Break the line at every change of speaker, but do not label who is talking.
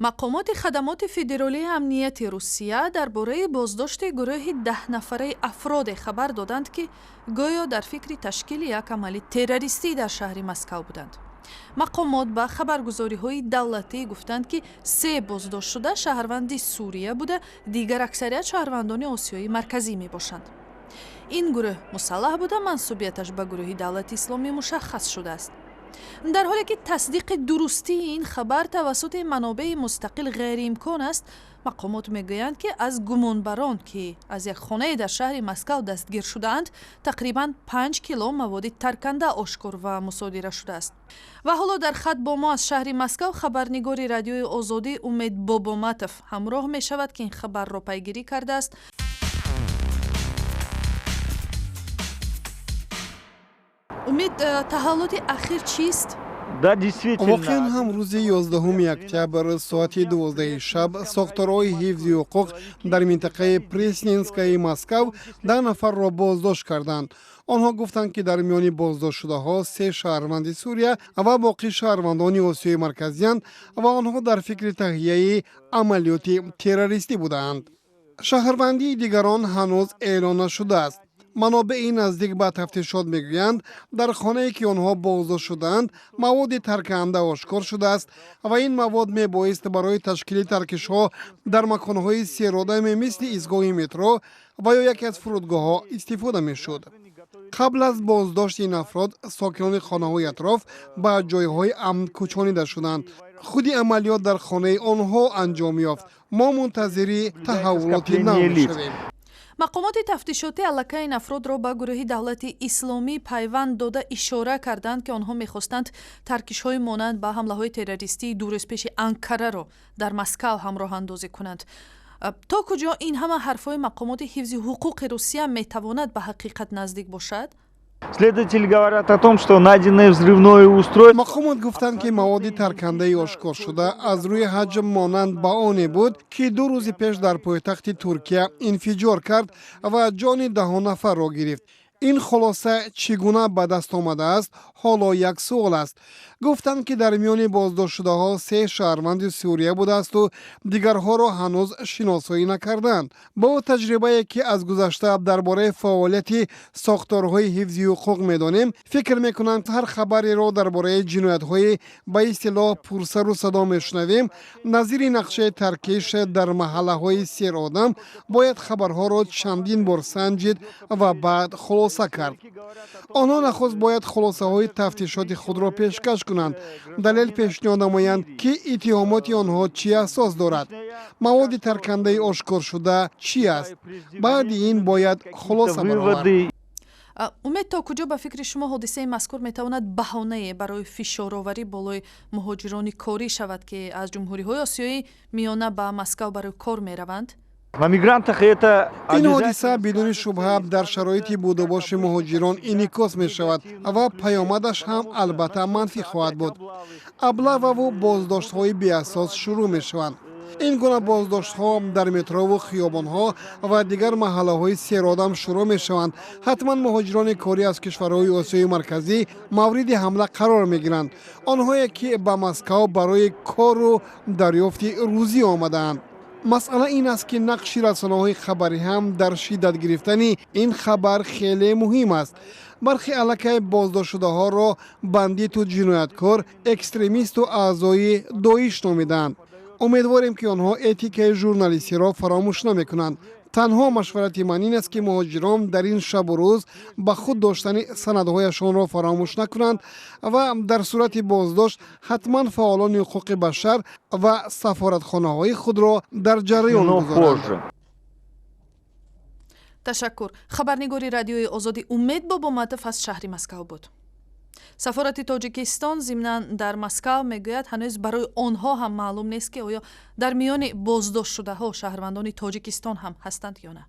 Мақомоти Хадамоти федералии амнияти Русия дар бораи боздошти гурӯҳи 10-нафараи афроде хабар доданд, ки гӯё дар фикри ташкили як амали террористӣ дар шаҳри Москав буданд. Мақомот ба хабаргузориҳои давлатӣ гуфтанд, ки се боздоштшуда шаҳрванди Сурия буда, дигар аксарият шаҳрвандони Осиёи Марказӣ мебошанд. Ин гурӯҳ мусаллаҳ буда, мансубияташ ба гурӯҳи Давлати Исломӣ мушаххас шудааст. Дар ҳоле ки тасдиқи дурустии ин хабар тавассути манобеи мустақил ғайриимкон аст, мақомот мегӯянд, ки аз гумонбарон, ки аз як хонае дар шаҳри Москав дастгир шудаанд, тақрибан 5 кило маводи тарканда ошкор ва мусодира шудааст. Ва ҳоло дар хат бо мо аз шаҳри Москав хабарнигори Радиои Озодӣ Умед Бобоматов ҳамроҳ мешавад, ки ин хабарро пайгирӣ кардааст. Умед, таҳаввулоти ахир чист?
Да, действительно.
Воқеан ҳам, рӯзи 11 октябр соати 12 шаб сохторҳои ҳифзи ҳуқуқ дар минтақаи Пресненскаи Москав 10 нафарро боздошт карданд. Онҳо гуфтанд, ки дар миёни боздоштшудаҳо се шаҳрванди Сурия ва боқӣ шаҳрвандони Осиёи Марказиянд ва онҳо дар фикри таҳияи амалиёти террористӣ будаанд. Шаҳрвандии дигарон ҳанӯз эълон нашудааст. Манобеи наздик ба тафтишот мегӯянд, дар хонае, ки онҳо боздошт шудаанд, маводи тарканда ошкор шудааст ва ин мавод мебоист барои ташкили таркишҳо дар маконҳои серодаме, мисли истгоҳи метро ва ё яке аз фурудгоҳҳо, истифода мешуд. Қабл аз боздошти ин афрод сокинони хонаҳои атроф ба ҷойҳои амн кӯчонида шуданд. Худи амалиёт дар хонаи онҳо анҷом ёфт. Мо мунтазири таҳаввулоти нав мешавем.
Мақомоти тафтишотӣ аллакай ин афродро ба гурӯҳи Давлати Исломӣ пайванд дода, ишора карданд, ки онҳо мехостанд таркишҳои монанд ба ҳамлаҳои террористии 2 рӯз пеши Анкараро дар Москав ҳам роҳандозӣ кунанд. То куҷо ин ҳама ҳарфҳои мақомоти ҳифзи ҳуқуқи Русия метавонад ба ҳақиқат наздик бошад?
Следователи говорят о том, что найденное взрывное устройство.
Мақомот гуфтанд, ки маводи таркандаи ошкоршуда аз рӯи ҳаҷм монанд ба оне буд, ки 2 рӯзи пеш дар пойтахти Туркия инфиҷор кард ва ҷони даҳо нафарро гирифт. Ин хулоса чӣ гуна ба даст омадааст, ҳоло як суол аст. Гуфтанд, ки дар миёни боздоштшудаҳо се шаҳрванди Сурия будаасту дигарҳоро ҳанӯз шиносоӣ накарданд. Бо таҷрибае, ки аз гузашта дар бораи фаъолияти сохторҳои ҳифзи ҳуқуқ медонем, фикр мекунам, ҳар хабареро дар бораи ҷиноятҳои ба истилоҳ пурсару садо мешунавем, назири нақшаи таркиш дар маҳаллаҳои серодам, бояд хабарҳоро чандин бор санҷид ва баъд хулоса кард. Онҳо нахуст бояд хулосаҳои тафтишоти худро пешкаш кунанд, далел пешниҳод намоянд, ки иттиҳомоти онҳо чӣ асос дорад, маводи таркандаи ошкоршуда чӣ аст. Баъди ин бояд хулоса баровард.
Умед, то куҷо ба фикри шумо ҳодисаи мазкур метавонад баҳонае барои фишороварӣ болои муҳоҷирони корӣ шавад, ки аз ҷумҳуриҳои Осиёи Миёна ба Москав барои кор мераванд?
На мигрантах это.
Ин ҳодиса бидуни шубҳа дар шароити будубоши муҳоҷирон инъикос мешавад ва паёмадаш ҳам албатта манфӣ хоҳад буд. Облававу боздоштҳои беасос шурӯъ мешаванд. Ин гуна боздоштҳо дар метрову хиёбонҳо ва дигар маҳаллаҳои серодам шурӯъ мешаванд. Ҳатман муҳоҷирони корӣ аз кишварҳои Осиёи Марказӣ мавриди ҳамла қарор мегиранд, онҳое ки ба Москав барои кору дарёфти рӯзӣ омадаанд. Масъала ин аст, ки нақши расонаҳои хабарӣ ҳам дар шиддат гирифтани ин хабар хеле муҳим аст. Бархе аллакай боздоштшудаҳоро бандиту ҷинояткор, экстремисту аъзои Доиш номидаанд. Умедворем, ки онҳо этикаи журналистиро фаромӯш намекунанд. Танҳо машварати ман ин аст, ки муҳоҷирон дар ин шабу рӯз ба худ доштани санадҳояшонро фаромӯш накунанд ва дар сурати боздошт ҳатман фаъолони ҳуқуқи башар ва сафоратхонаҳои худро дар ҷараён гузоранд.
Ташаккур. Хабарнигори Радиои Озодӣ Умед Бобоматов аз шаҳри Москав буд. Сафорати Тоҷикистон зимнан дар Москав мегӯяд, ҳанӯз барои онҳо ҳам маълум нест, ки оё дар миёни боздоштшудаҳо шаҳрвандони Тоҷикистон ҳам ҳастанд ё на.